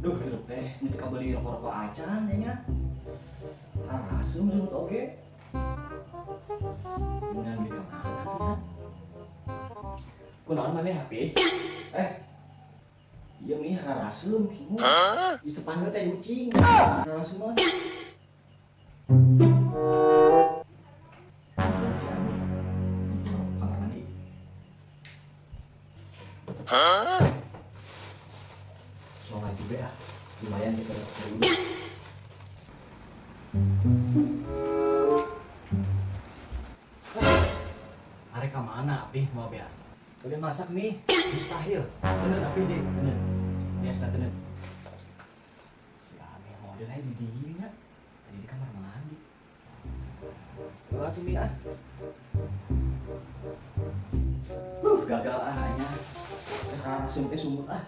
Duh, hirup teh nu teu kabeli rokok-rokok acan ya nya. Harasem sungut oge. Dengan beli ka mana tuh nya? Kunaon maneh HP? Eh, Iya nih harasem sungut. Isepan we teh ucing. Harasem mah. Dan si Ami di kamar mandi. Sholat juga ah, lumayan kita dapat dulu. Arek ka mana Api mau beas? Udah masak nih, mustahil. Bener Api deh, bener. Biasa bener. Si Ami model aja di dieu nya. Tadi di kamar mandi. Wah tuh Mi ah. Gagal ah nya. Harasem teh sumut ah.